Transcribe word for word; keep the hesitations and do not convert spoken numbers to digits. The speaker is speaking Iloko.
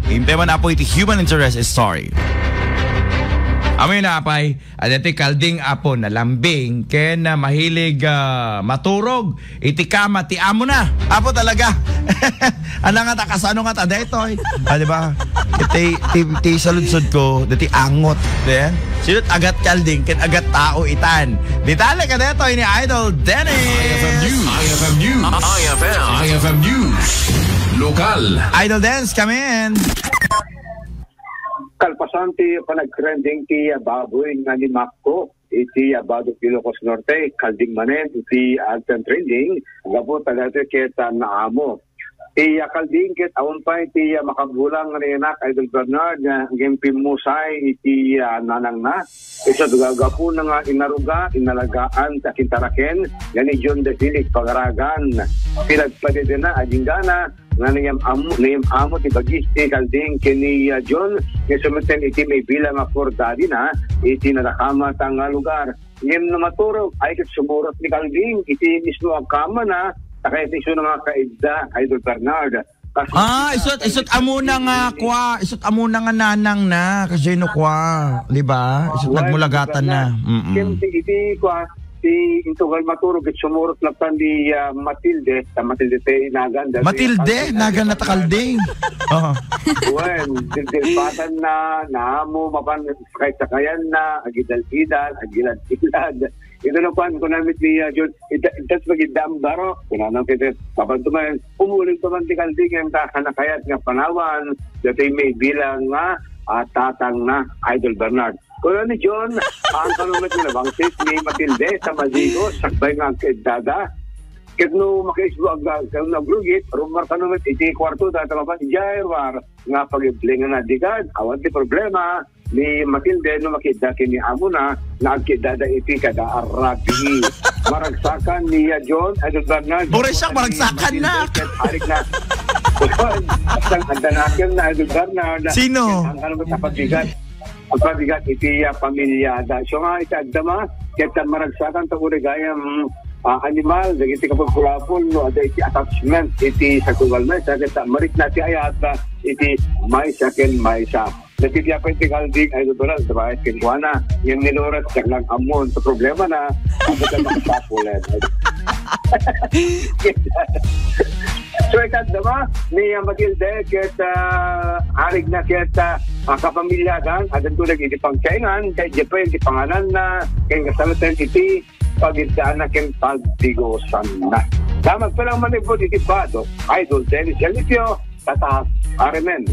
Impay man, Apo, iti human interest story. Amoy na, apay, adda ti kalding, Apo, nalambing, ken, ah, mahilig, ah, maturog iti kama ti amona. Apo talaga. Ana nga ta, kasano nga ta daytoy? Ah, di ba? Iti, ti, ti saludsod ko, dati angot. Then, sino ti agat kalding, ken agat tao itan. Detalye kadaytoy ni Idol Dennis. I F M News. I F M News. I F M. I F M News. Lokal. Idol Dennis, come in. Kalpasan ti panagtrending ti baboy nga ni Makko iti Badoc, Ilocos Norte, kalding manen iti agtrending gapu ta daytoy ket, ah, naamo. Ti, ah, kalding ket awan pay ti, ah, makabulang nga nayanak, Idol Bernard, nga ngem pimmusay iti, ah, nanangna. Isu ti gagapuna nga inaruga, inalagaan ti akintaraken nga ni John Basilic Pagaragan. Pinagpadedena a inggana nga nayam-amo, nayam-amo ti bagis ti kalding ken ni, ah, John, nga sumiten iti maibilang a four daddy na iti nadakamat nga lugar. Ngem no maturog, ay ket sumurot ni kalding iti mismo a kamana, ta kayat isu nga kaidda, Idol Bernard. Kas- Ah, isut, isut amuna nga kua, isut amuna nga nanangna, kasino kua, di ba? Isut Well, nagmulagatan na. Bernard, Mm-mm. Ken ti, iti kua, ti intugal maturog, ket sumurot latta ni, ah, Matilde, ta Matilde ti nagan, dati Matilde, nagan na ta kalding. Oh. Wen, dildilpatan na, naamo, mapan, sakay-sakayan na, agidal-idal, agilad-ilad. Ito na kuan, kunamit ni, ah, John, ita-, itas magidda ang baro. Kunana kita, papantuman, umuling pa man ti kalding, ang ta-, kanakayat nga panawan, dati may bilang nga, ah, tatang na, Idol Bernard. Kuna ni John, ang kanungat nga nabangsit ni Matilde, sa Maligo, sakbay nga agkaidada. Ket no makaisbo ag-, ag-, nagrugit, rumar kanungat iti kwarto, data mapan, Jairwar, nga pagiblingan na digad, awan ti problema, ni Matilde no makidda ken ni amona nga agkiddada iti kada a rabii. Maragsakan ni, ah, John, Idol Bernard. Bore siya, maragsakan na. Ket arik na. Basta adda nakem na, Idol Bernard. Sino? Ket ang kanungat a pabigat. Ang pabigat iti, ah, pamilyada. So nga, iti agdama, ket, ah, maragsakan ta uri gayam, ah, animal, dagiti kapulpulapol, no, adda iti attachment iti sakugal na, ket, ah, marikna ti ayat, ah, iti maysa ken maysa. Nagtitiapen ti kalding, ay, Idol Bernard, sa bakit kenkuana. Yung nilurat, siya lang amon. Sa problema na, ang buta makapapulan. So, ikadama, ni, ah, Matilde, ket, ah, arig na ket, ah, ah, kapamilyagan, adan ko nagiti pangkaingan, kay Jeffrey, di panganan na, kay kasalatan iti, pagidaan na ken pagdigosan na. Damat pa lang manipod iti bado, Idol Dennis Jalipio, tata, Aremen.